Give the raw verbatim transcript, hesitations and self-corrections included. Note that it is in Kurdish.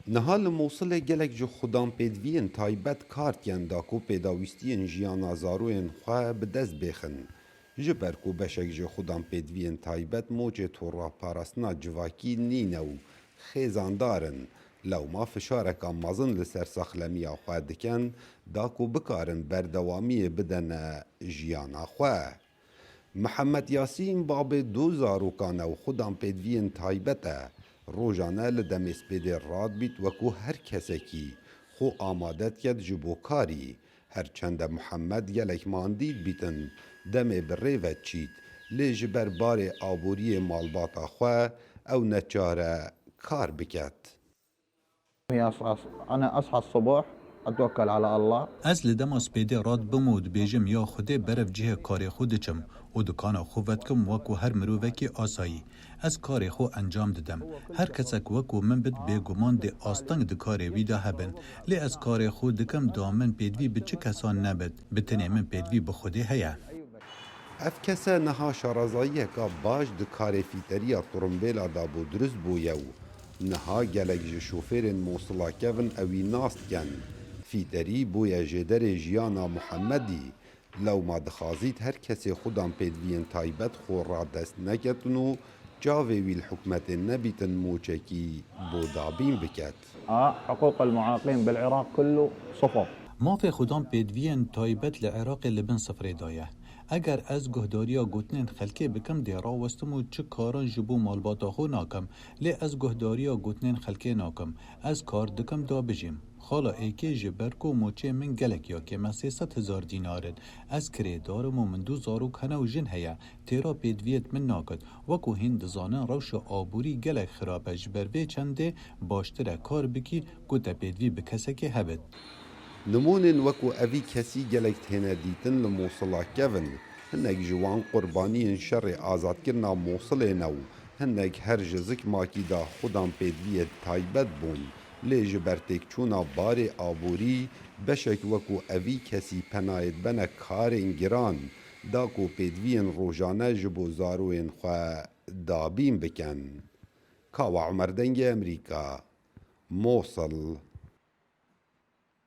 Niha li Mûsilê gelek ji xudanpêdiviyên taybet kar dikin da ku pêdawîstiyên jiyana zaroyên xwe bi dest bêxin. Ji ber ku beşek ji xudanpêdiviyên taybet moçê torraparastina civakî nîne û xêzandar in, lewma fişareka mezin li ser saxlemiya xwe dikin da ku bikarin berdewamiyê bidene jiyana xwe. Mihemed Yasîn babê du zarokan e û xudanpêdiviyên taybet e. Rojane li demê spêdê radibît wekû her kesekî xwe amade diket ji bo karî. Her çende Mihemed gelek mandî dibîtin, demê bi rê ve diçît, lê ji ber barê aboriyê malbata xwe ew neçar e kar biket. هي أص- أص- أنا أصحى الصبح، أتوكل على الله. Ez li dema spêdê radibim û dibêjim ya Xwedê berev cihê karê xwe diçim û dikana xwe vedikim wekû her mirovekî asayî. Ez karê xwe encam didim. Her kesek wekû min bit bêguman dê asteng di karê wî de hebin. Lê ez karê xwe dikim da min pêdivî bi çi kesan nebit, bi tenê min pêdivî bi Xwedê heye. Ev kese niha şarazayiyeka baş di karê fîteriya turimbêla de bû dirust bûye û niha gelek ji şofêrên Mosila kevin ewî nas dikin. Fîterî bûye jêderê jiyana Muhemmedî. Lewma dixwazît her kesê xudan pêdiviyên taybet xwe radest neketin û çavê wî li hikûmetê nebîtin moçekî bo dabîn biket. آه، حقوق المعاقين بالعراق كله صفر. Mafê xudan pêdiviyên taybet li Iraqê li bin sifrê de ye. Eger ez guhdariya gotinên xelkê bikim dê rawestim û çi karan ji bo malbata xwe nakim, lê ez guhdariya gotinên xelkê nakim. Ez kar dikim da bijîm. Xala êkê ji ber ku moçê min gelek ya kêm e sê sed hezar dînar in. Ez kirêdar im û min du zarok hene û jin heye. Têra pêdiviyêt min nakit. Wekû hîn dizanin rewşa aborî gelek xirab e. Ji ber vê çendê baştir e kar bikî ku te pêdivî bi kesekê hebit. Nimûnên wekû evî kesî gelek têne dîtin li Mosila kevin. Hinek ji wan qurbaniyên şerê azadkirina Mosilê ne û hinek her ji zikmakî de xudan pêdiviyê taybet bûn. Lê ji ber têkçûna barê aborî beşek wekû evî kesî penayê dibene karên giran da ku pêdiviyên rojane ji bo zaroyên xwe dabîn bikin. Kawa Umer Dengê Emerîka, Mosil.